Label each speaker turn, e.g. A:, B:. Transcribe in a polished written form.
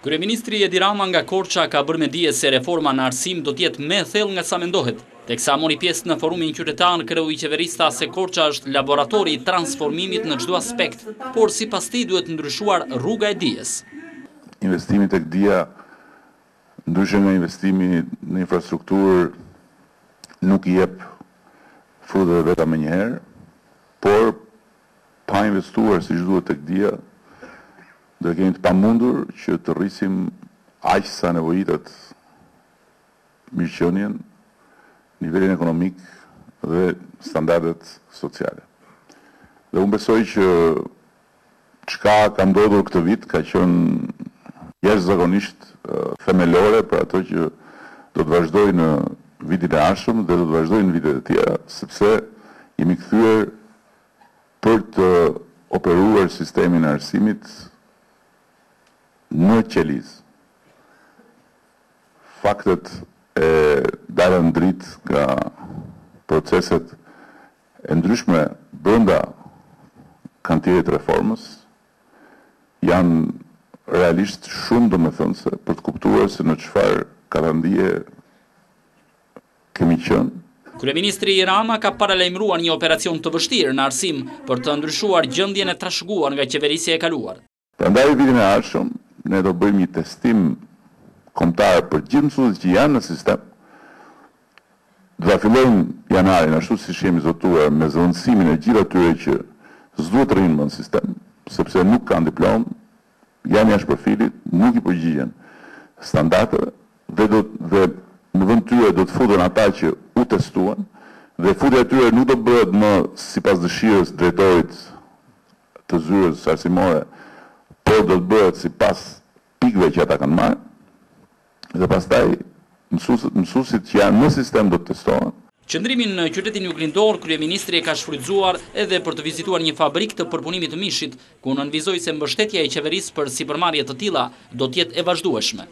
A: Kryeministri Edi Rama nga Korça ka bërë me dije se reforma në arsim do të jetë më e thellë nga sa mendohet. Teksa mori pjesë në forumin qytetar, kreu i qeverisë tha se Korça është laboratori i transformimit në çdo aspekt, por sipas tij duhet ndryshuar rruga e dijes.
B: Investimi tek dija, ndryshe nga investimi në infrastrukturë, nuk i jep frutet e veta menjëherë, por pa investuar siç duhet tek dija, do e kemi të pamundur që të rrisim aq sa nevojitet mirëqenien, nivelin ekonomik dhe standardet sociale. Dhe unë besoj që çka ka ndodhur këtë vit ka qenë jashtëzakonisht themelore për ato që do të vazhdojë në vitin e ardhshëm dhe do të vazhdojë në vitet e tjera, sepse jemi kthyer për të operuar sistemin e arsimit në qelizë. Faktet e dala në dritë nga proceset e ndryshme brenda kantierit të reformës janë realisht shumë domethënëse për të kuptuar se në çfarë katandie kemi qenë.
A: Kryeministri Rama ka paralajmëruar një operacion të vështirë në arsim për të ndryshuar gjendjen e trashëguar nga qeverisja e kaluar.
B: Prandaj vitin e ardhshëm ne do bëjmë një testim kombëtar për të gjithë mësuesit që janë në sistem. Do ta fillojmë janarin ashtu siç jemi zotuar me zëvendësimin e gjithë atyre që s'duhet të rrinë më në sistem, sepse nuk kanë diplomë, janë jashtë profilit, nuk i përgjigjen standardeve dhe do dhe në vend tyre do të futen ata që u testuan dhe futja e tyre nuk do bëhet më sipas dëshirës drejtorit të zyrës arsimore, por do të bëhet sipas pikëve që ata kanë marrë dhe pastaj mësuesit mësuesit që janë në sistem do të testohen.
A: Qëndrimin në qytetin juglindor, kryeministri e ka shfrytëzuar edhe për të vizituar një fabrikë të përpunimit të mishit, ku nënvizoi se mbështetja e qeverisë për sipërmarrje të tilla do të jetë e vazhdueshme.